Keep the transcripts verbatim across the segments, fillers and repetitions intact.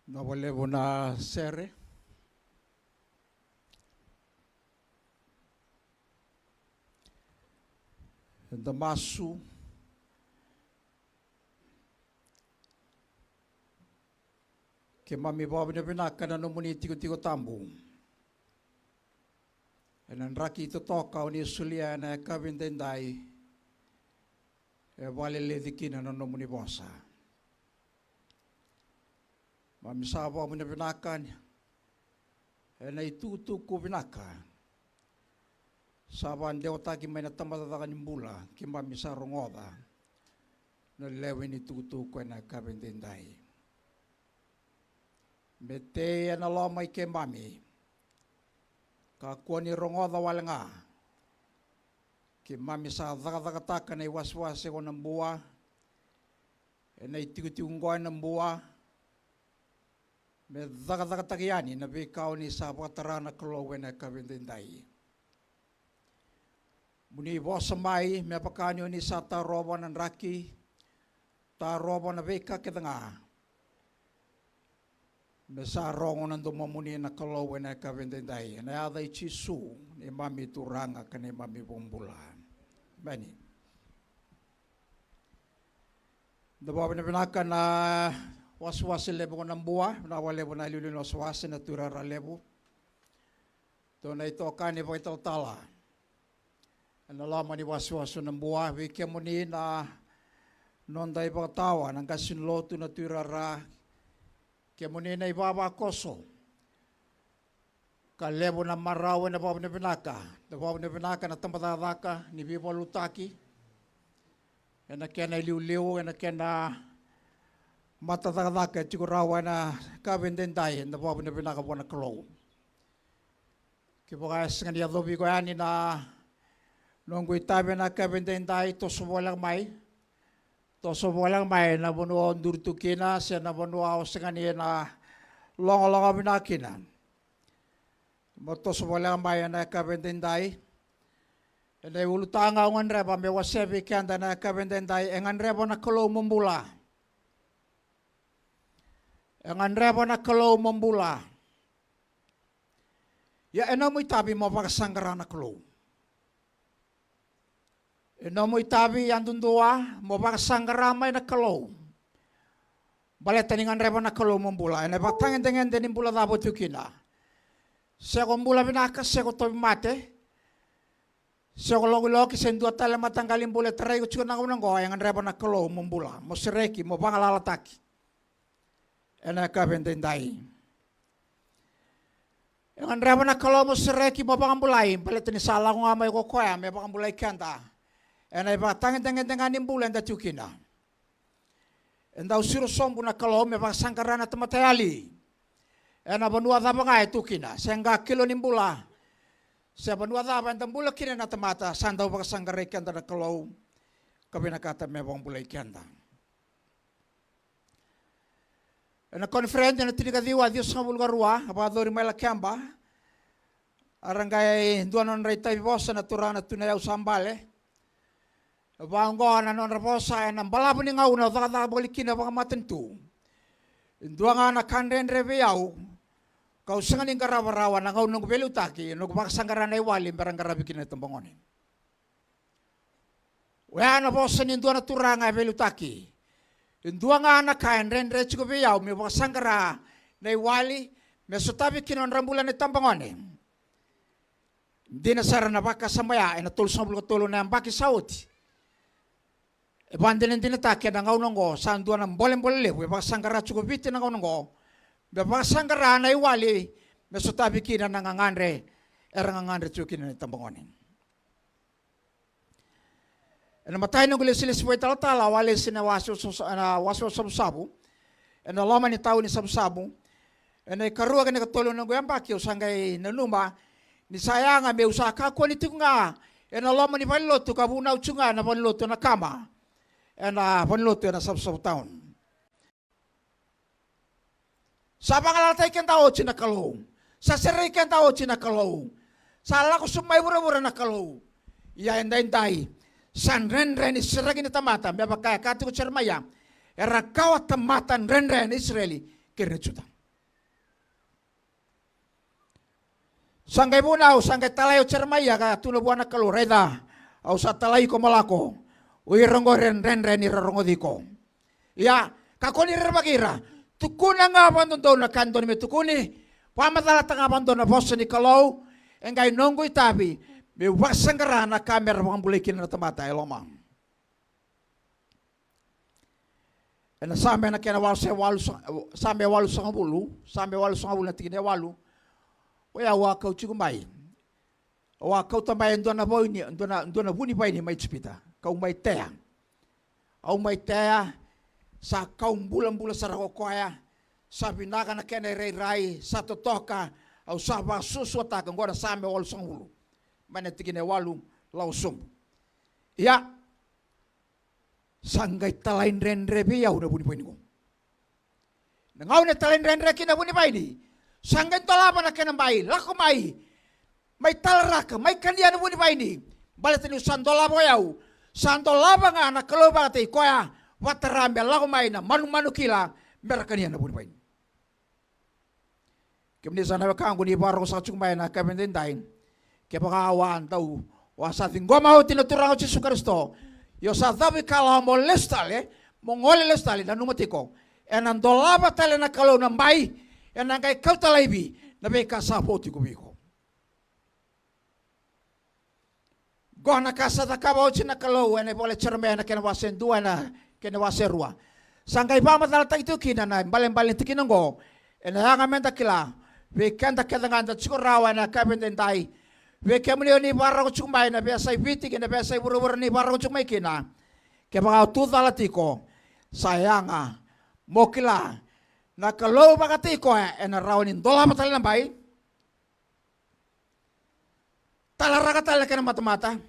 Na valevu na sere. Eda masu. Keimami vakavinavinaka na nomuni tikotiko tabu ena draki totoka o ni solia ena yakavi edaidai. E vakaleleci kina na nomuni vosa. Mami sa vakavinavinaka ena itukutuku vinaka sa vakadewataki mai na tabacakacaka ni bula keimami sa rogoca na lewe ni tukutuku ena yakavi edaidai. Me tei ena loma i keimami. Kakua ni rogoca wale ga. Keimami sa cakacakataka na iwasewase ko Nabua, ena itikotiko qo e Nabua, me cakacakataki yani na veika o ni sa vakatara na Kalou ena yakavi edaidai. Mo ni vosa mai me vaka ni o ni sa tarova na draki, tarova na veika kece ga. Me sa rogo na domomuni na Kalou ena yakavi edaidai, ena yaca i Jisu, neimami Turaga ka neimami iVakabula. Emeni. Da vakavinavinaka na wasewase levu ko Nabua, vinaka vakalevu na iliuliu ni wasewase na tuirara levu. Dou na itokani vakaitalatala ena loma ni wasewase o Nabua, vei kemuni na noda ivakatawa, na qase ni lotu, na tuirara, kemuni na ivavakoso. Ka levu na marau ena vakavinavinaka, na vakavinavinaka na tabacakacaka ni veivakalotutaki, ena kena iliuliu, ena kena matacakacaka e tiko rawa ena yakavi edaidai, eda vakavinavinaka vua na Kalou. Kevaka e sega ni yacovi iko yani na noqu itavi ena yakavi edaidai, toso voleka mai. Toso voleka mai na vanua o duri tu kina se na vanua o sega ni na logaloga vinaka kina. Mo toso voleka mai ena yakavi edaidai. Ena iulutaga au gadreva me wasea vei keda ena yakavi edaidai, e gadreva na Kalou mo bula. E gadreva na Kalou mo bula. Ia e nomu itavi mo vakasaqara na Kalou. E nomu itavi yadudua mo vakasaqara mai na Kalou. Baleta ni gadreva na Kalou mo bula, ena ivakatagedegede ni bula cava o tu kina. Se ko bula vinaka, se ko tauvimate, se ko lokiloki, se dua tale mataqali bula e tarai iko tiko na gauna oqo, e gadreva na Kalou mo bula, mo sereki, mo vagalalataki. Ena yakavi edaidai. E gadreva na Kalou mo sereki, mo vakabulai, baleta ni sa lako ga mai ko koya me vakabulai keda. Ena ivakatagedegede ga ni bula eda tu kina. E dau siro sobu na Kalou me vakasaqara na tamata yali. Ena vanua cava ga e tu kina, se qakilo ni bula, se vanua cava eda bula kina na tamata, sa dau vakasaqarai keda na Kalou, ka vinakata me vakabulai keda. Ena koniferedi ena tinikaciwa ciwasagavulu ka rua, a vakayacori mai Lakeba. A ra qai dua na nodra itavi vosa na turaga na Tui Nayau Sabale. E vaqo na nodra vosa: ena balavu ni gauna au cakacaka voli kina vakamatanitu, e dua ga na ka dredre vei au, kau sega ni qarava rawa na gauna noqu veiliutaki, noqu vakasaqara na iwali me ra qaravi kina na itabagone. Oya na vosa ni dua na turaga e veiliutaki. E dua ga na ka e dredre tiko vei au meu vakasaqara na iwali me sotavi kina na nodra bula na itabagone. Dina sara na vakasama oya, ena tolusagavulu ka tolu na yabaki sa oti, e vakadinadinataki ena gauna oqo sa dua na bolebole levu e vakasaqara tiko Viti na gauna oqo, me vakasaqara na iwali me sotavi kina na gagadre era gagadre tiko kina na itabagone. Ena imatai ni noqu lesilesi vakaitalatala, au a lesi ena wase o Sa-, ena wase o Savusavu, ena loma ni tauni Savusavu. Ena ikarua kei na ikatolu ni noqu yabaki au sa qai nanuma ni sa yaga meu sa kakua ni tiko ga ena loma ni valenilotu ka vunau tiko ga ena valenilotu ena kama, ena valenilotu ena Savusavu town. Sa vagalalataki keda oti na Kalou. Sa sereki keda oti na Kalou. Sa lako sobu mai vuravura na Kalou. Ia edaidai sa dredre ni sereki na tamata, me vaka e kaya tiko o Jeremaia, era kawa tamata dredre na Isireli kei ira na Juta. Sa qai vunau, sa qai talai o Jeremaia ka tukuna vua na Kalou, raica, au sa talai iko mo lako. O ira oqori e dredre ni ra rogoci iko. Ia, kakua ni rerevaki ira. Tukuna ga vakadodonu na ka e dodonu me tukuni. Vakamacalataka ga vakadodonu na vosa ni Kalou. E qai noqu itavi meu vakasaqara na ka me ra vakabulai kina na tamata e loma. Ena Same na kena walu se walu sa-, Same walusagavulu, Same walusagavulu na tikina e walu. O yau a kau tiko mai. Au a kauta mai e dua na vaini, dua na, dua na vunivaini mai Ijipita. Kau mai tea. Au mai tea, sa kau bulabula sara ko koya, sa vinaka na kena irairai, sa totoka, au sa vakasuasuataka, oqo na Same walusagavulu. Mai na tikina e walu, lako sobu. Ia, sa qai talaidredre vei au na vunivaini qo. Na gauna e talaidredre kina na vunivaini, sa qai dolava na kena bai, lako mai, mai talaraka, mai kania na vunivaini. Baleta niu sa dolava o yau, sa dolava ga na Kalou vakataki koya, vatara me lako mai na manumanu kila, me ra kania na vunivaini. Kemuni sa na wekaqu ni vakarorogo saka tiko mai ena yakavi edaidai. Kevaka o a dau, o a sa ciqoma oti na Turaga o Jisu Karisito. Io sa cavuikalawa mo lesu tale, mo gole lesu tale, nanuma tiko. Ena dolava tale na Kalou na bai, ena qai kauta laivi na veika sa vo tiko vei iko. Qo na ka sa cakava oti na Kalou ena ivola i Jeremaia na kena wase dua ena kena wase rua. Sa qai vakamacalataki tiko kina na ibalebale ni tikina oqo. Ena yaga meda kila vei keda kece ga eda tiko rawa ena yakavi edaidai. Vei kemuni o ni vakarorogo tiko mai na veiyasai Viti kei na veiyasai vuravura ni vakarorogo tiko mai kina. Kevaka o tu cala tiko, sa yaga mo kila na Kalou vakataki koya ena rawa ni dolava tale na bai. Talaraka tale na kena matamata.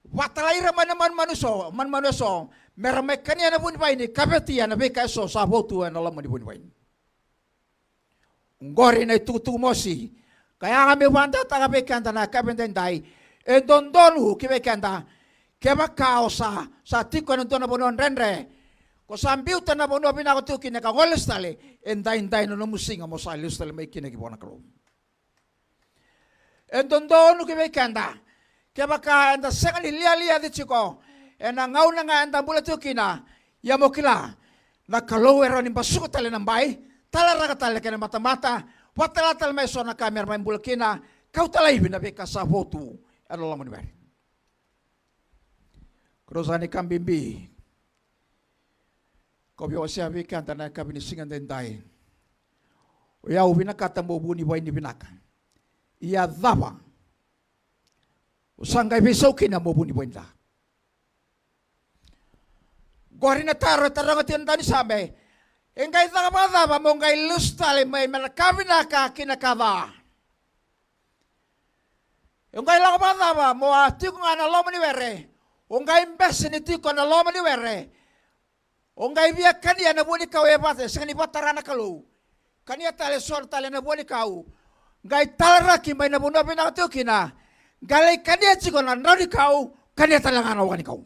Vatalai ira mai na manumanu eso, manumanu eso, me ra mai kania na vunivaini, kavetia na veika eso sa vo tu ena loma ni vunivaini. Oqori na itukutuku mosi ka yaga meu vakadeitaka vei keda na yakavi edaidai. E dodonu ki vei keda, kevaka o sa, sa tiko ena dua na vanua dredre, ko sa biuta na vanua vinaka o tiko kina ka gole lesu tale, edaidai na nomu siga mo sa lesu tale mai kina ki vua na Kalou. E dodonu ki vei keda, kevaka eda sega ni lialiaci tiko ena gauna ga eda bula tiko kina, ia mo kila, na Kalou e rawa ni basuka tale na bai, talaraka tale na kena matamata, vakatala tale mai eso na ka me ra mai bula kina, kauta laivi na veika sa vo tu ena loma ni were. Koro sa ni ka bibi. Kau via wasea vei keda na yakavi ni siga edaidai. O yau vinakata mo vunivaini vinaka. Ia cava o sa qai veisau kina mo vunivaini ca? Qori na taro e taroga tiko na daunisame. E qai caka vakacava mo qai lesu tale mai me na ka vinaka ki na ka ca? E qai lako vakacava mo a tiko ga na loma ni were? O qai bese ni tiko na loma ni were. O qai via kania na vuanikau e vata, e sega ni vatara na Kalou. Kania tale eso tale na vuanikau. Qai talaraki mai na vanua vinaka tiko kina. Qai lai kania tiko na draunikau, kania tale ga na wakanikau.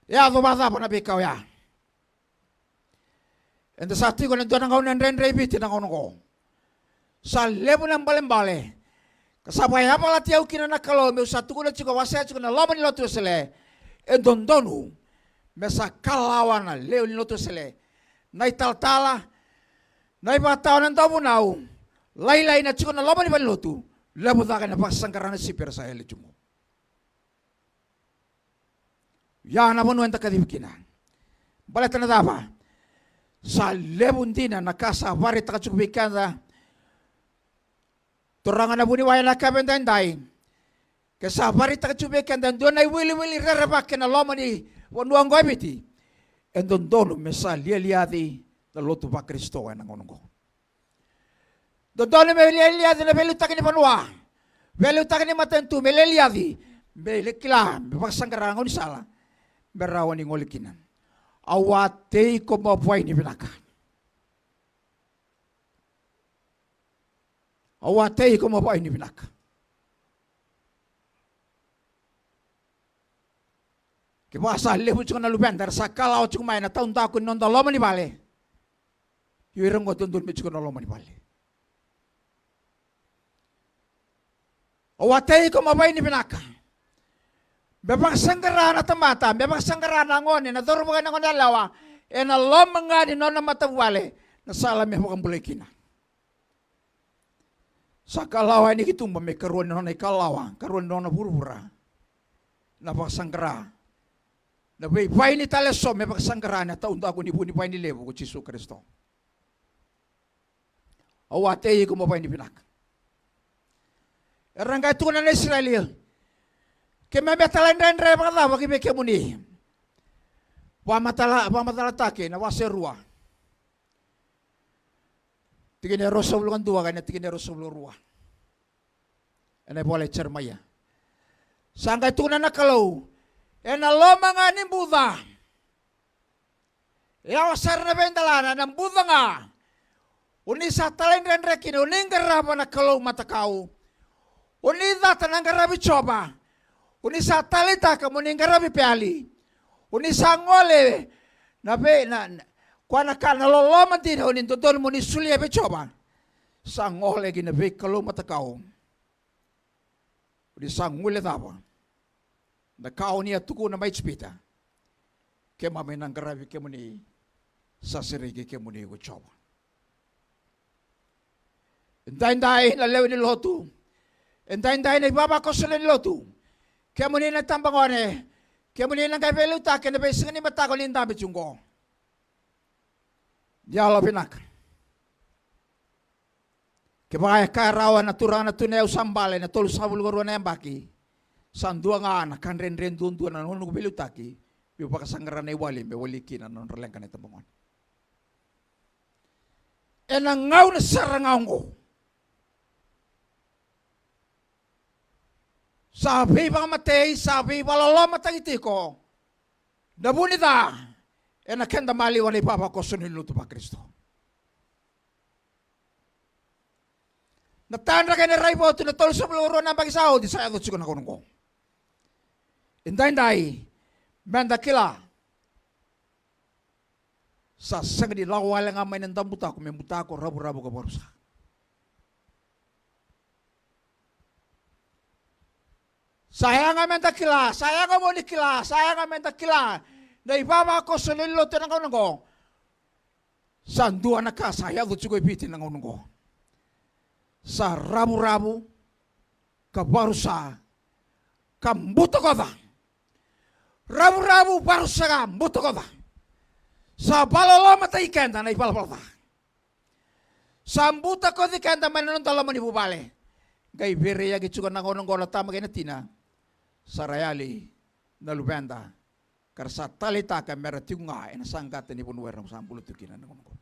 E yaco vakacava na veika oya? Eda sa tiko ena dua na gauna dredre i Viti na gauna oqo. Sa levu na balebale ka sa vakayavalati au kina na Kalou meu sa tukuna tiko, wasea tiko na loma ni Lotu Wesele. E dodonu me sa kalawa na lewe ni Lotu Wesele, na italatala, na ivakatawa, na dauvunau, lailai na tiko na loma ni valenilotu, levu cake na vakasaqara na sipi era sa yali tiko. Ia na vanua eda kacivi kina. Baleta na cava? Sa levu dina na ka sa vakaraitaka tiko vei keda turaga na vuniwai ena yakavi edaidai. Ke sa vakaraitaka tiko vei keda e dua na iwiliwili rerevaki ena loma ni vanua oqo e Viti, e dodonu me sa lialiaci na lotu vaKarisito ena gauna oqo. Dodonu me lialiaci na veiliutaki ni vanua, veiliutaki ni matanitu, me lialiaci, me lai kila, me vakasaqara na gaunisala me rawa ni gole kina. Au a tei iko mo vaini vinaka. Au a tei iko mo vaini vinaka. Kevaka sa levu tiko na luveda era sa kalawa tiko mai na taudaku ni noda loma ni vale, io ira oqo dodonu me tiko na loma ni vale. Au a tei iko mo vaini vinaka. Me vakasaqara na tamata, me vakasaqara na gone, na cauravou kei na goneyalewa, ena loma ga ni nona matavuvale, na sala me vakabulai kina. Sa kalawa yani ki tuba me karua ni nona ikalawa, karua ni nona vuravura. Na vakasaqara. Na veivaini tale eso me vakasaqara na taudaku ni vu ni vaini levu ko Jisu Karisito. Au a tei iko mo vaini vinaka. Era qai tukuna na Isireli, keimami a talaidredre vakacava ki vei kemuni? Vakamatala, vakamacalataki na wase rua. Tikina e ruasagavulu ka dua kei na tikina e ruasagavulu ka rua. Ena ivola i Jeremaia. Sa qai tukuna na Kalou, ena loma ga ni buca. E yawa sara na veidelana, na buca ga. O ni sa talaidredre kina, o ni qarava na kalou matakau. O ni cata na qaravi Jiova. O ni sa taleitaka mo ni qaravi Peali. O ni sa gole na vei, na, na, koya na ka na loloma dina, o ni dodonu mo ni solia vei Jiova. Sa gole ki na veikalou matakau. O ni sa guilecava na ka o ni a tukuna mai Ijipita. Keimami na qaravi kemuni, sa sereki kemuni ko Jiova. Edaidai na lewe ni lotu. Edaidai na ivavakoso lewe ni lotu. Kemuni na itabagone. Kemuni na qai veiliutaki ena veisiga ni mataka o ni dabe tu qo. Ni yalo vinaka. Kevaka e kaya rawa na turaga na tuna e au sa bale na tolusagavulu ka rua na yabaki, sa dua ga na ka dredre duadua na noqu veiliutaki, meu vakasaqara na iwali me wali kina na nodra leqa na itabagone. Ena gauna sara ga oqo. Sa veivakamatei, sa veivakalolomataki tiko na vu ni ca ena keda maliwa na ivavakoso ni lotu vaKarisito. Na tadra kei na raivotu na tolusagavulu ka rua na yabaki sa oti sa yaco tiko na gauna oqo. Edaidai, meda kila. Sa sega ni lako wale ga mai na dabutako me butako ravuravu ka varusa. Sa yaga meda kila, sa yaga mo ni kila, sa yaga meda kila na ivavakoso lewe ni lotu ena gauna oqo. Sa dua na ka sa yaco tiko e Viti na gauna oqo. Sa ravuravu ka varusa ka butakoca. Ravuravu, varusa ka butakoca. Sa vakalolomataki keda na ivalavala ca. Sa butakoci keda mai na noda loma ni vuvale. Qai veiraiyaki tiko na gauna oqo na tama kei na tina. Sa ra yali na luveda ka ra sa taleitaka me ra tiko ga ena saqata ni vanua era sa bula tu kina na gauna oqo.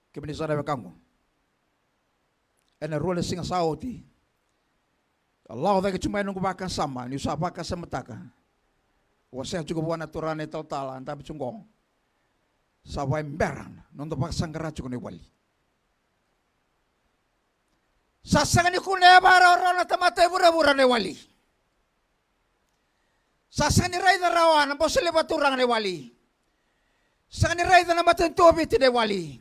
Kemuni sa na wekaqu, ena rua na siga sa oti, a lako cake tu mai noqu vakasama, niu sa vakasamataka, wasea tiko vua na turaga na italatala dabe tu qo. Sa vaibera na noda vakasaqara tiko na iwali. Sa sega ni kunea vakarawarawa na tamata e vuravura na iwali. Sa sega ni raica rawa na bose levu vakaturaga na iwali. Sega ni raica na matanitu o Viti na iwali.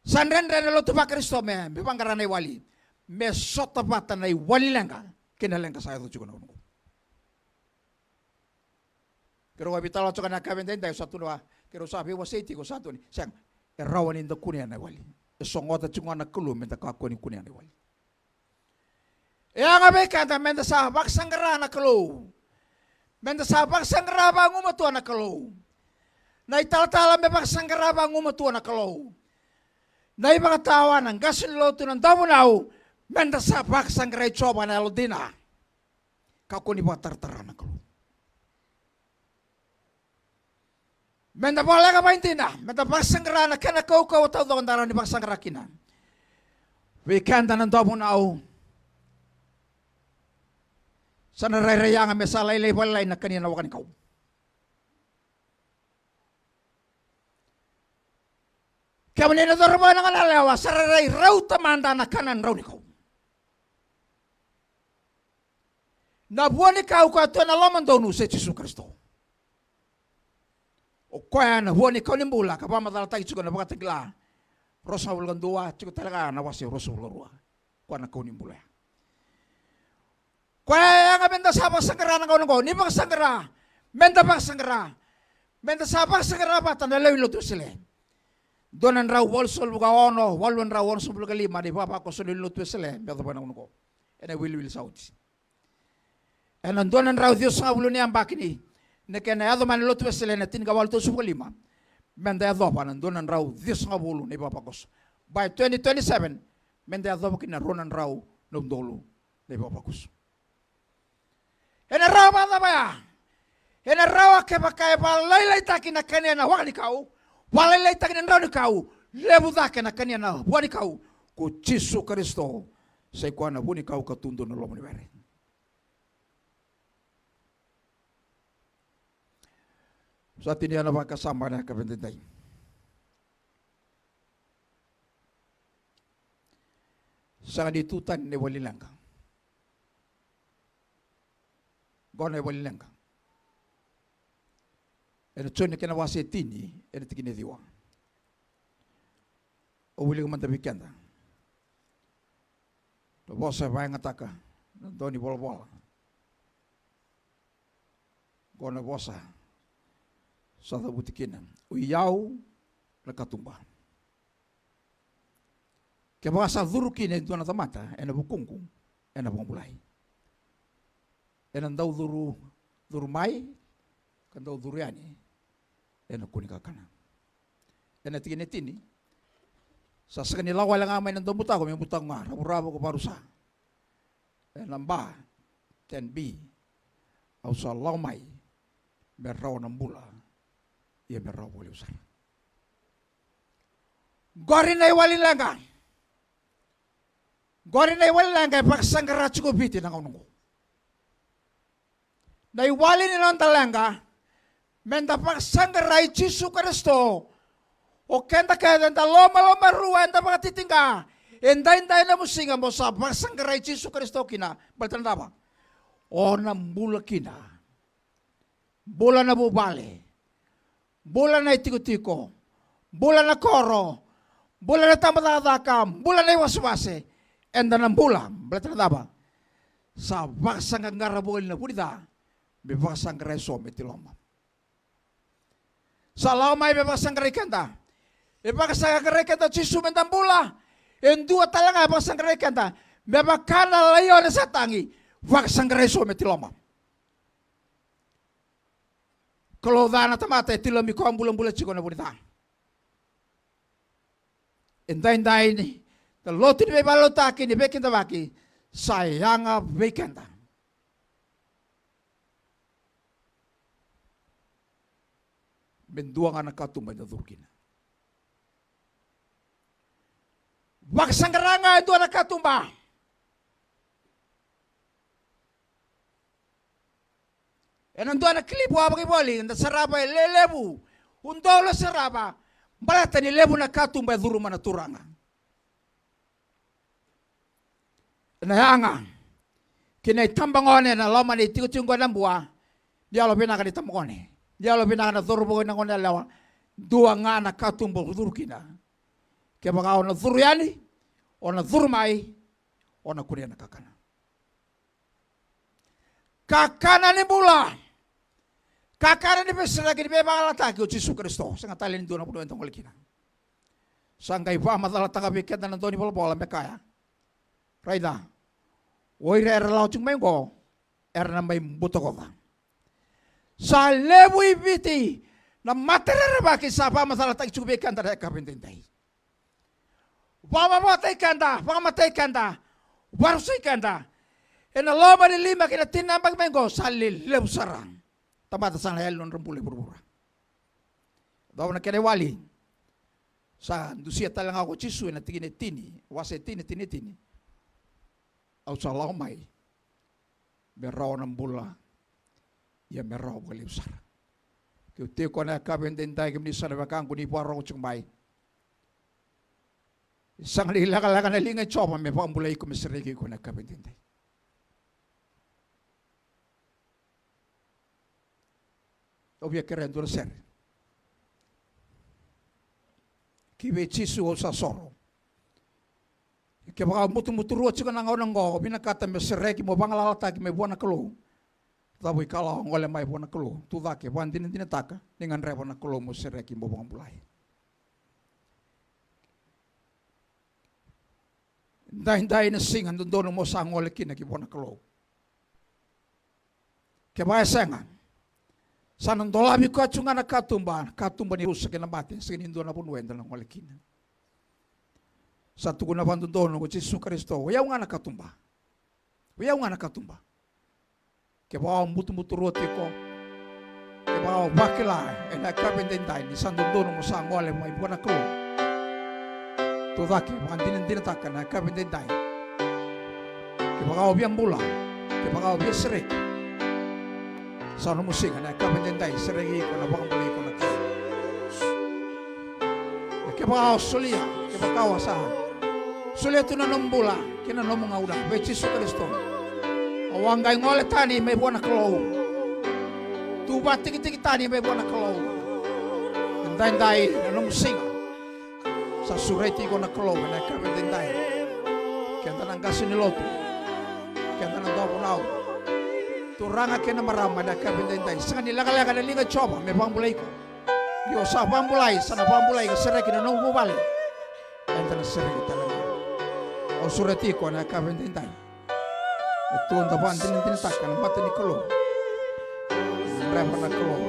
Sa dredre na lotu vaKarisito me, me vaqara na iwali. Me sota vata na iwali leqa kei na leqa sa yaco tiko na gauna oqo. Keirau a veitalanoa toka na ka vei daidai, sa tukuna, keirau sa veiwasei tiko, sa tukuni, sega, e rawa ni da kunea na iwali. E sogota tiko ga na Kalou me da kakua ni kunea na iwali. E yaga vei keda me da sa vakasaqara na Kalou. Me da sa vakasaqara vagumatua na Kalou. Na italatala me vakasaqara vagumatua na Kalou. Na ivakatawa, na qase ni lotu, na dauvunau, me da sa vakasaqarai Jiova na yalodina. Kakua ni vakataratara na Kalou. Me da voleka vakaidina, me da vakasaqara na kena kaukauwa taucoko da rawa ni vakasaqara kina. Vei keda na dauvunau, sa na rairai yaga me sa lailai valailai na kania na waka ni kau. Kemuni na cauravou, na goneyalewa, sa rairai rauta mada na kana drau ni kau. Na vua ni kau koya tu ena lomadonu se Jisu Karisito. O koya na vua ni kau ni bula ka vakamacalataki tiko na Vakatakila ruasagavulu ka dua, tiko tale ga na wase ruasagavulu ka rua. Koya na kau ni bula ya. Koya e yaga meda sa vakasaqara na gauna oqo, ni vakasaqara, meda vakasaqara, meda sa vakasaqara vata na lewe ni lotu Wesele. Dua na drau walusagavulu ka ono, walu na drau onosagavulu ka lima na ivavakoso ni lotu Wesele me yacova na gauna oqo. Ena iwiliwili sa oti. Ena dua na drau ciwasagavulu ni yabaki ni, na kena yaco mai na lotu Wesele ena tinikawalu tolusagavulu ka lima. Meda yacova na dua na drau ciwasagavulu na ivavakoso. By twenty twenty-seven, meda yacova kina na rua na drau na udolu na ivavakoso. Ena rawa vakacava ya? Ena rawa kevaka e vakalailaitaki na kania na waka ni kau, vakalailaitaki na drau ni kau, levu cake na kania na vua ni kau, ko Jisu Karisito, sai koya na vua ni kau ka tu donu ena loma ni were. Sa tinia na vakasama ena yakavi edaidai. Sega ni tu tani na iwali leqa. Qo na iwali leqa. Ena Joni kena wase tini, ena tikina e ciwa. Au wilika mada vei keda. Na vosa e vakayagataka na dau ni volavola. Qo na vosa sa cavuti kina, o i au na katuba. Kevaka sa curu kina e dua na tamata ena vukuqu, ena vakabulai. Ena dau curu, curu mai, ka dau curu yani, ena kune kakana. Ena tikina e tini, sa sega ni lako wale ga mai na daubutako me butako ga, ravuravu ka varusa. Ena ba, ten B, au sa lako mai me rawa na bula, ia me rawa vakalevu sara. Qori na iwali leqa. Qori na iwali leqa e vakasaqara tiko Viti na gauna oqo. Na iwali ni noda leqa, meda vakasaqarai Jisu Karisito. O keda kece eda lomalomarua, eda vakatitiqa. Edaidai na nomu siga mo sa vakasaqarai Jisu Karisito kina. Baleta na cava? O na bula kina. Bula na vuvale, bula na itikotiko, bula na koro, bula na tabacakacaka, bula na iwasewase. Eda na bula, baleta na cava? Sa vakasaqaqara voli na vu ni ca, me vakasaqara eso me tiloma. Sa lako mai me vakasaqarai keda. E vakasaqarai keda o Jisu meda bula. E dua tale ga e vakasaqarai keda, me vaka na laione sa tagi, vakasaqarai eso me tiloma. Kalou ca na tamata e tilomi koya, bulabula tiko na vu ni ca. Edaidai ni, na lotu ni veivakalotutaki ni veikidavaki sa yaga vei keda. Me dua ga na katuba eda curu kina. Vakasaqara ga e dua na katuba. Ena dua na kilipu au a vakaivoli, da sarava e lelevu, udolu e sarava, baleta ni levu na katuba e curu mai na turaga. Ena yaga kina itabagone ena loma ni itikotiko qo e Nabua, ni yalovinaka ni tabagone, ni yalovinaka na cauravou kei na goneyalewa, dua ga na katuba o curu kina. Kevaka o na curu yani, o na curu mai, o na kunea na kakana. Kakana ni bula. Kakana ni veisereki, ni veivakayagataki o Jisu Karisito. Sega tale ni dua na vanua eda gole kina. Sa qai vakamacalataka vei keda na dau ni volavola me kaya, raica, o ira era lako tiko mai qo, era na mai butakoca. Sa levu i Viti na mate rerevaki sa vakamacalataki tiko vei keda na yakavi edaidai. Vakamavoataki keda, vakamatei keda, vakarusai keda. Ena loma ni lima kei na tini na yabaki mai qo sa lelevu sara. Tamata sa na yali nodra bula i vuravura. Cava na kena iwali? Sa dusia tale ga ko Jisu ena tikina e tini, wase e tini, tini e tini. Au sa lako mai me rawa na bula, ia me rawa vakalevu sara. Keu tiko na yakavi edaidai, kemuni sa na wekaqu ni vakarorogo tiko mai, e sega ni lekaleka na liga i Jiova me vakabulai iko, me sereki iko na yakavi edaidai. Au via kerea e dua na sere. Ki vei Jisu au sa soro. Kevaka o butubuturu tiko na gauna oqo, vinakata me sereki mo vagalalataki mai vua na Kalou. Cavuikalawa, gole mai vua na Kalou. Tu cake, vakadinadinataka ni gadreva na Kalou mo sereki mo vakabulai. Daidai na siga dodonu mo sa gole kina ki vua na Kalou. Kevaka e sega, sa na dolavi koya tu ga na katuba, na katuba ni rusa kei na mate, sega ni dua na vanua eda na gole kina. Sa tukuna vakadodonu ko Jisu Karisito, o yau ga na katuba. O yau ga na katuba. Kevaka o butubuturu tiko, kevaka o vakila ena yakavi edaidai ni sa dodonu mo sa gole mai vua na Kalou, tu cake, vakadinadinataka ena yakavi edaidai. Kevaka o via bula, kevaka o via sereki, sa nomu siga ena yakavi edaidai, sereki iko, na vakabulai iko na Kalou. Kevaka o solia, kevaka o sa solia tu na nomu bula kei na nomu gauna vei Jisu Karisito, au a qai gole tani mai vua na Kalou. Tu vakatikitiki tani mai vua na Kalou. Edaidai na nomu siga. Sa sureti iko na Kalou ena yakavi edaidai. Keda na qase ni lotu, keda na dauvunau, turaga kei na marama, ena yakavi edaidai, sega ni lekaleka na liga i Jiova me vakabulai iko. Ni o sa vakabulai, sa na vakabulai ka sereki na nomu vuvale. Eda na sereki tale ga. Au sureti iko ena yakavi edaidai. E tu, da vakadinadinataka na mata ni Kalou. Dreva na Kalou.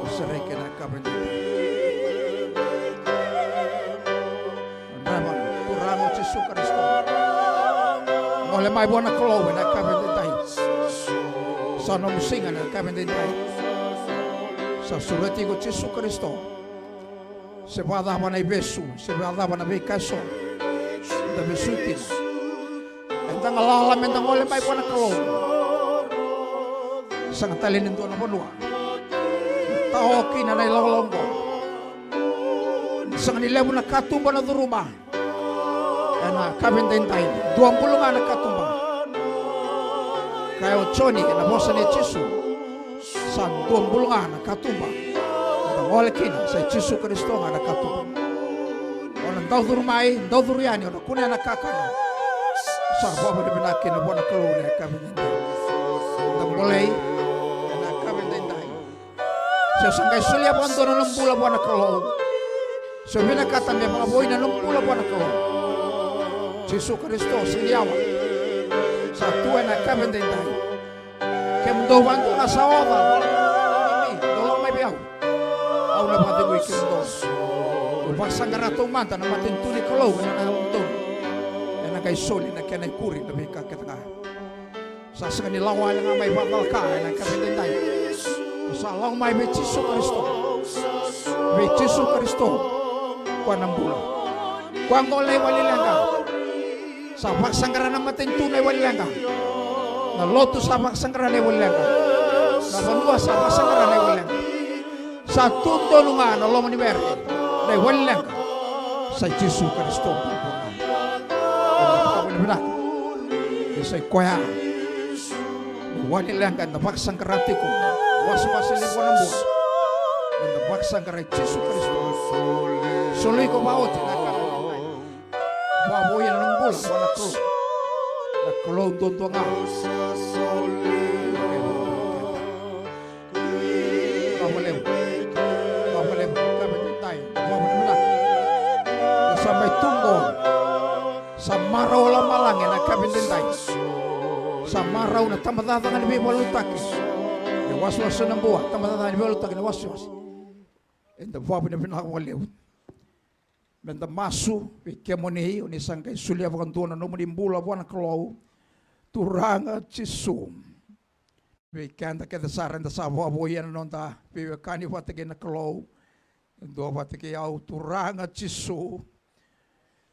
O sereki ena yakavi edaidai. Dreva, Turaga o Jisu Karisito. Gole mai vua na Kalou ena yakavi edaidai. Sa nomu siga ena yakavi edaidai. Sa sureti iko Jisu Karisito. Se vakacava na ivesu, se vakacava na veika eso eda vesu kina, eda galala meda gole mai vua na Kalou. Sega tale ni dua na vanua e tao kina na ilakolako oqo. Sega ni levu na katuba na curuma. Ena yakavi edaidai, dua bulu ga na katuba. Kaya o Joni ena vosa nei Jisu, sa dua bulu ga na katuba. Eda gole kina, sa i Jisu Karisito ga na katuba. O na dau curu mai, dau curu yani, o na kunea na kakana. Sa vakavinavinaka kina vua na Kalou ena yakavi edaidai. Eda bolei ena yakavi edaidai. Se o sa qai solia vakadua na nomu bula vua na Kalou, se o vinakata me vakavoui na nomu bula vua na Kalou, Jisu Karisito sega ni yawa. Sa tu ena yakavi edaidai. Kemudou vakadua ga sa oca, dou lako mai vei au, au na vakacegui kemudou. Dou vakasaqara taumada na matanitu ni Kalou ena gauna dodonu. Ena qai soli na kena ikuri na veika kece ga. Sa sega ni lako wale ga mai vakacalaka ena yakavi edaidai. Sa lako mai vei Jisu Karisito. Vei Jisu Karisito. Koya na bula. Koya gole na iwali leqa. Sa vakasaqara na matanitu na iwali leqa. Na lotu sa vakasaqara na iwali leqa. Na vanua sa vakasaqara na iwali leqa. Sa tu donu ga na loma ni were na iwali leqa. Sa i Jisu Karisito. Ena vakavinavinaka ni sa i koya na iwali leqa eda vakasaqara tiko. Wasewase levu na bula eda vakasaqara i Jisu Karisito. Soli iko vakaoti na ka. Vakavoui ena nomu bula vua na Kalou. Na Kalou duadua ga. Vakalevu. Vakalevu. Ka me tetai. Vakalevu. Sa mai tu qo. Sa marau o lomalagi ena yakavi edaidai. Sa marau na tabacakacaka ni veivakalotutaki. E wasewase na bua, tabacakacaka ni veivakalotutaki, na wasewase. Eda vakavinavinaka vakalevu. Meda masu vei kemuni, o ni sa qai solia vakadua na nomuni bula vua na Kalou. Turaga Jisu. Vei keda kece sara eda sa vakavoui ena noda veiwekani vata kei na Kalou. E dua vata kei au, Turaga Jisu.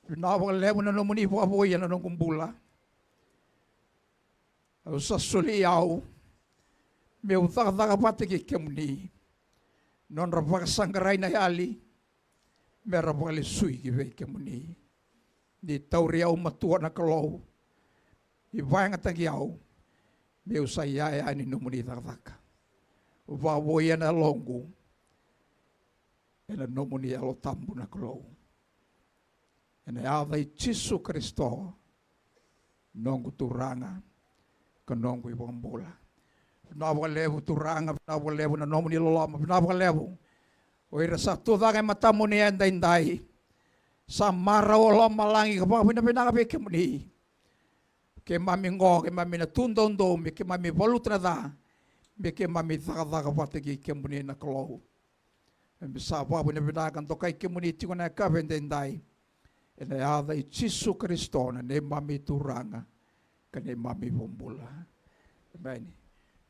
Vinaka vakalevu na nomuni vakavoui ena noqu bula. Au sa soli au meu cakacaka vata kei kemuni. Nodra vakasaqarai na yali, mera vakalesui ki vei kemuni. Ni tauri au matua na Kalou, ni vakayagataki au, meu sa iyaya ni nomuni cakacaka. Vakavoui ena yaloqu. ena nomuni Yalo Tabu na Kalou. Ena yaca i Jisu Karisito, noqu Turaga ka noqu iVakabula. Vinaka vakalevu Turaga, vinaka vakalevu na nomuni loloma, vinaka vakalevu. O ira sa tucake e matamuni edaidai, sa marau o lomalagi ka vakavinavinaka vei kemuni. Keimami qo, keimami na tu doudou me keimami valuta na ca, me keimami cakacaka vata kei kemuni na Kalou. Keimami sa vakavinavinaka dokai kemuni tiko na yakavi edaidai. Ena yaca i Jisu Karisito na neimami Turaga ka neimami iVakabula. Emeni.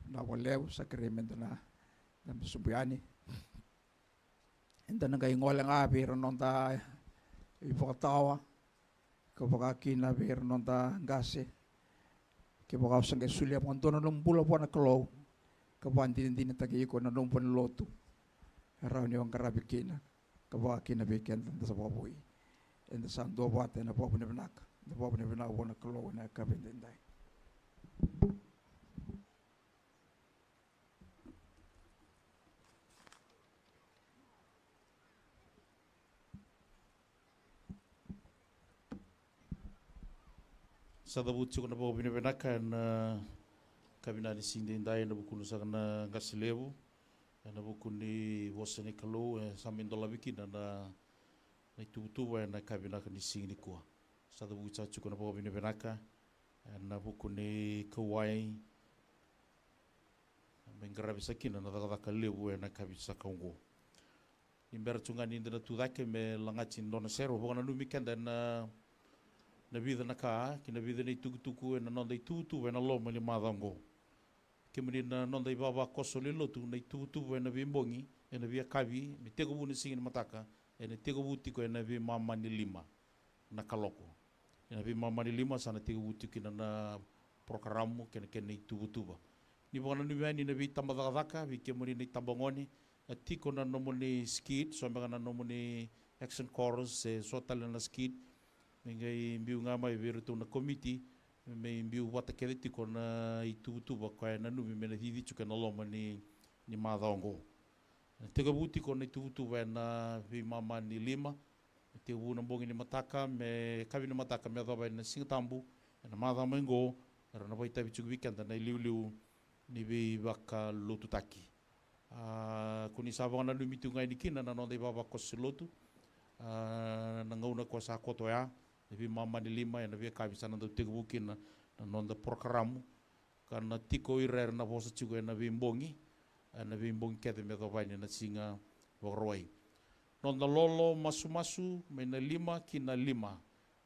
Vinaka vakalevu, sa kerei me da na, da me sobu yani. Eda na qai gole ga vei ira noda ivakatawa, ka vaka kina vei ira noda qase. Kevaka o sa qai solia vakadua na nomu bula vua na Kalou, ka vakadinadinataki iko ena nomu valenilotu, e rawa ni o qaravi kina, ka vaka kina vei keda da sa vakavoui. Eda sa duavata ena vakavinavinaka, eda vakavinavinaka vua na Kalou ena yakavi edaidai. Sa cavuti tiko na vakavinavinaka ena, ah, yakavi ni siga edaidai ena vukuna saka na qase levu, ena vuku ni vosa ni Kalou, e sa mai dolavi kina na, na ituvatuva ena yakavi vinaka ni siga nikua. Sa cavuti saka tiko na vakavinavinaka ena vuku ni kauwai me qaravi saka kina na cakacaka levu ena yakavi saka oqo. Ni bera tu ga ni da na tucake me lagati na nona sere, au vakananumi keda ena, na vica na ka, kei na vica na itukutuku ena noda ituvatuva ena loma ni macawa oqo. Kemuni na noda ivavakoso lewe ni lotu, na ituvatuva ena veibogi, ena veiyakavi, me tekivu na siga ni mataka, ena tekivu tiko ena veimama ni lima na kaloko. Ena veimama ni lima sa na tekivu tiko kina na porokaramu kei na kena ituvatuva. Ni vakananumi yani na veitabacakacaka, vei kemuni na itabagone, a tiko na nomuni skit, so beka na nomuni action chorus, se so tale na skit, me qai biu ga mai vei iratou na komiti, me biu vata kece tiko na ituvatuva koya e nanumi me na cici tiko ena loma ni, ni macawa oqo. Tekivu tiko na ituvatuva ena veimama ni lima, me tekivu na bogi ni mataka, me yakavi ni mataka, me yacova ena Siga Tabu, ena macawa mai oqo, era na vakaitavi tiko vei keda na iliuliu ni veivakalotutaki. A, ko ni sa vakananumi tiko ga yani kina na noda ivavakoso lotu, a, na gauna ko sa koto oya, na veimama ni lima, ena veiyakavi sa na dau tekivu kina na noda porokaramu, ka na tiko ira era na vosa tiko ena veibogi, ena veibogi kece me yacova yani na Siga Vakarauwai. Noda lolo masumasu mai na lima ki na lima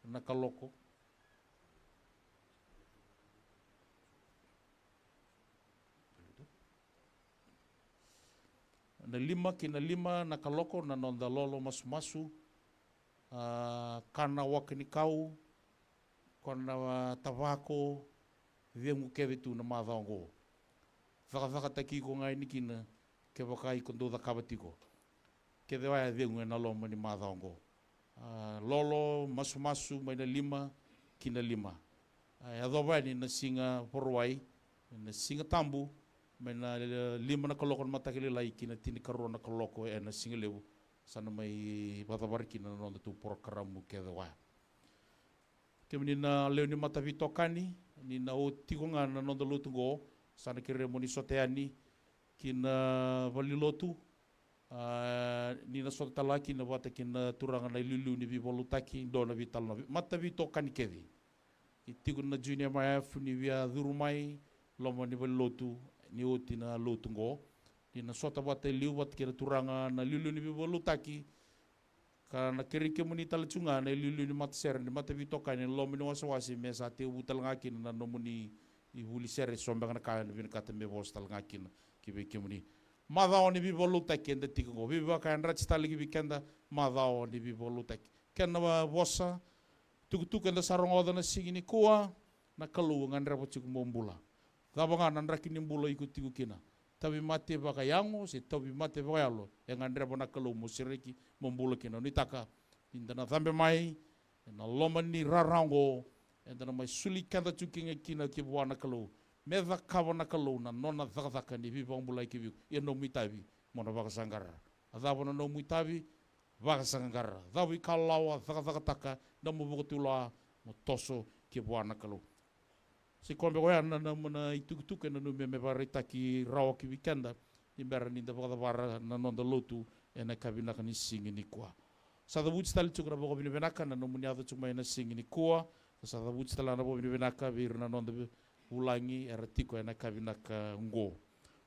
na kaloko. Na lima ki na lima na kaloko na noda lolo masumasu, a, kana waka ni kau, kana tavako, cegu kece tu na macawa oqo. Cakacakataki iko ga yani kina kevaka iko dau cakava tiko. Kece oya e cegu ena loma ni macawa oqo. A, lolo masumasu mai na lima ki na lima. A, yacova yani na Siga Vakarauwai, na Siga Tabu, mai na lima na kaloko na mataka lailai ki na tinikarua na kaloko ena siga levu. Sa na mai vakacavara kina na nodatou porokaramu kece oya. Kemuni na lewe ni mataveitokani, ni na oti tiko ga na noda lotu oqo, sa na kerei mo ni sota yani ki na valenilotu, a, ni na sota tale ga kina vata kei na turaga na iliuliu ni veivakalotutaki, dua na veitalanoa, mataveitokani kece. E tiko na Junior M I F ni via curu mai loma ni valenilotu, ni oti na lotu oqo, ni na sota vata e liu vata kei na turaga na iliuliu ni veivakalotutaki, ka na kerei kemuni tale tu ga na iliuliu ni matasere ni mataveitokani ena loma ni wasewase, me sa tekivu tale ga kina na nomuni ivuli sere, so beka na ka ena vinakata me vosa tale ga kina ki vei kemuni. Macawa ni veivakalotutaki eda tiko oqo, veivakayadrati tale ki vei keda, macawa ni veivakalotutaki. Kena vosa, tukutuku eda sa rogoca na siga nikua, na Kalou e gadreva tiko mo bula. Cava ga na draki ni bula iko tiko kina, tauvimate vakayago se tauvimate vakayalo, e gadreva na Kalou mo sereki mo bula kina. Nuitaka ni da na cabe mai ena loma ni rara oqo, eda na mai soli keda tiko kina ki vua na Kalou, me cakava na Kalou na nona cakacaka ni veivakabulai ki vei iko. Ia nomu itavi mo na vakasaqara. A cava na nomu itavi? Vakasaqaqara. Cava ikalawa, cakacakataka, na mo vakatulewa, mo toso ki vua na Kalou. Sa ikoya beka oya na, na, na itukutuku e nanumi me vakaraitaki rawa ki vei keda, ni bera ni da vakacavara na noda lotu ena yakavi vinaka ni siga nikua. Sa cavuti tale tiko na vakavinavinaka na nomuni yaco tiko mai na siga nikua, sa cavuti tale na vakavinavinaka vei ira na noda ve-, vulagi era tiko ena yakavi vinaka oqo.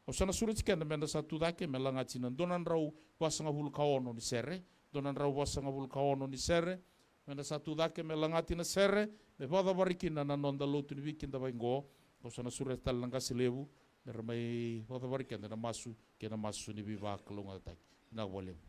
Au sa na sureti keda meda sa tu cake me lagati na dua na drau vasagavulu ka ono ni sere, dua na drau vasagavulu ka ono ni sere, meda sa tu cake me lagati na sere, me vakacavari kina na noda lotu ni veikidavaki qo. Au sa na sureta tale na qase levu, me ra mai vakacavari keda na masu, kei na masu ni veivakalougatataki. Vinaka vakalevu.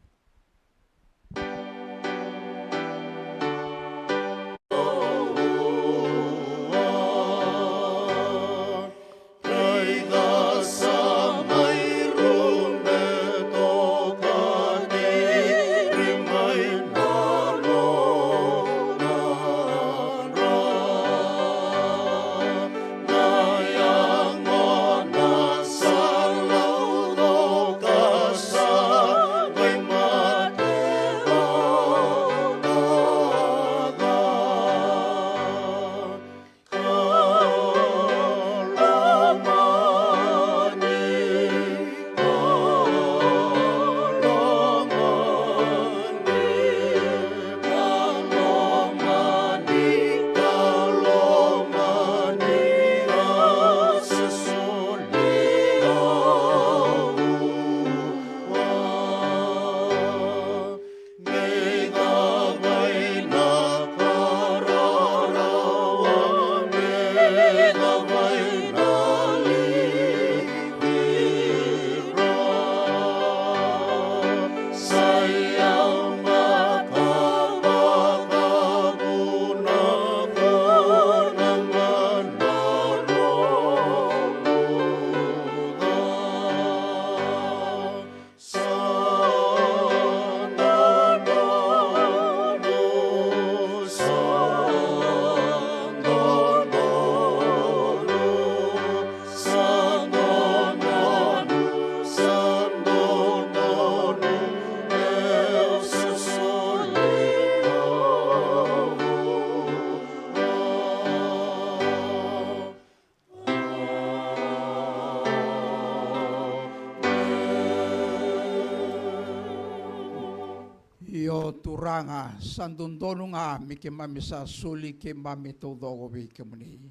Io Turaga, sa dodonu ga me keimami sa soli keimami taucoko vei kemuni.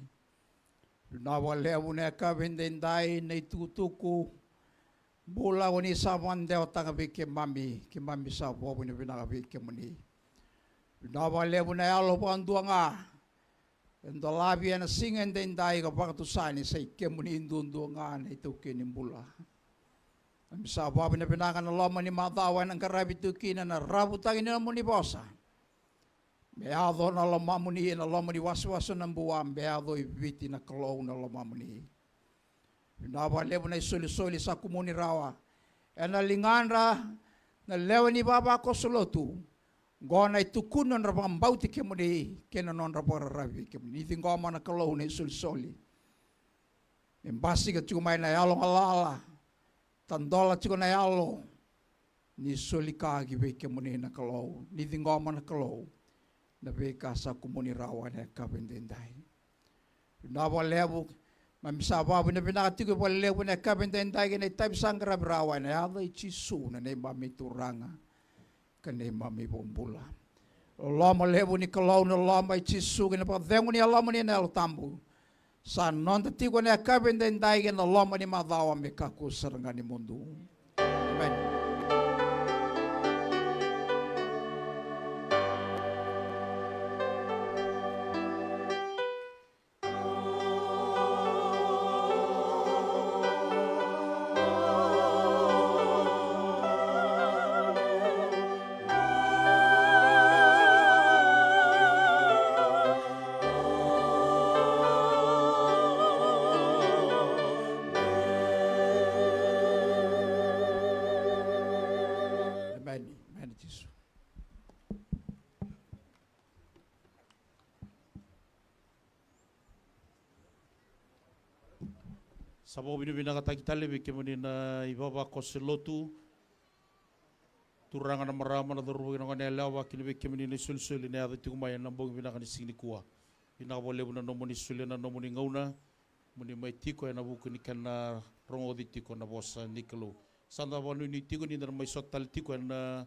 Vinaka vakalevu na yakavi edaidai na itukutuku bula ko ni sa vakadewataka vei keimami, keimami sa vakavinavinaka vei kemuni. Vinaka vakalevu na yalo vakadua ga e dolavi ena siga edaidai ka vakatusa ni sa i kemuni duadua ga na itaukei ni bula. Keimami sa vakavinavinaka na loma ni macawa ena qaravi tu kina na ravutaki ni nomuni vosa. Me yaco na lomamuni ena loma ni wasewase o Nabua, me yaco i Viti na Kalou na lomamuni. Vinaka vakalevu na isolisoli sa kumuni rawa ena ligadra na lewe ni vavakoso lotu. Qo na itukuni nodra vakabauti kemuni kei na nodra vakararavi vei kemuni. Ni ciqoma na Kalou na isolisoli. Me basika tiko mai na yalo galala, tadola tiko na yalo, ni soli ka ki vei kemuni na Kalou, ni ciqoma na Kalou na veika sa kumuni rawa ena yakavi edaidai. Vinaka vakalevu, keimami sa vakavinavinaka tiko vakalevu ena yakavi edaidai kei na itavi sa qaravi rawa ena yaca i Jisu na neimami Turaga ka neimami iVakabula. Loloma levu ni Kalou, na loloma i Jisu kei na vakacegu ni Yalomuni na Yalo Tabu sa noda tiko ena yakavi edaidai kei na loma ni macawa me kakua sara ga ni mudu. Emeni. Emeni, emeni Jisu. Sa vakavinavinakataki tale vei kemuni na ivavakoso lotu. turaga, na marama, na cauravou kei na goneyalewa, kina vei kemuni na isolisoli na yaco tiko mai ena bogi vinaka ni siga nikua. Vinaka vakalevu na nomuni solia na nomuni gauna moni mai tiko ena vuku ni kena rogoci tiko na vosa ni Kalou. Sa da vakanuinui tiko ni da na mai sota tale tiko ena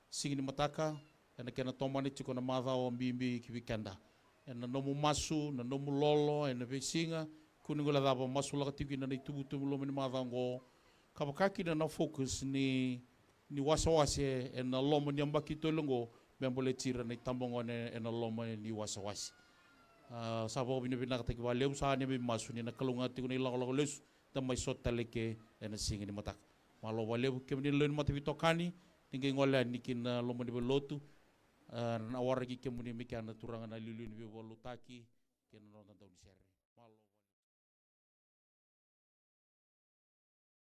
siga ni mataka, ena kena tomana tiko na macawa bibi ki vei keda. Ena nomu masu, na nomu lolo ena veisiga, kua ni guilecava, masulaka tiko kina na itubutubu loma ni macawa oqo, ka vaka kina na focus ni, ni wasewase ena loma ni yabaki tolu oqo, me baleti ira na itabagone ena loma ni wasewase. A, sa vakavinavinakataki vakalevu, sa neimami masu ni na kalougata tiko na ilakolako lesu, da mai sota tale eke ena siga ni mataka. Malo vakalevu kemuni na lewe ni mataveitokani, ni qai gole yani ki na loma ni valenilotu. A, na waraki kemuni me kea na turaga na iliuliu ni veivakalotutaki kei na noda daunisere. Malo.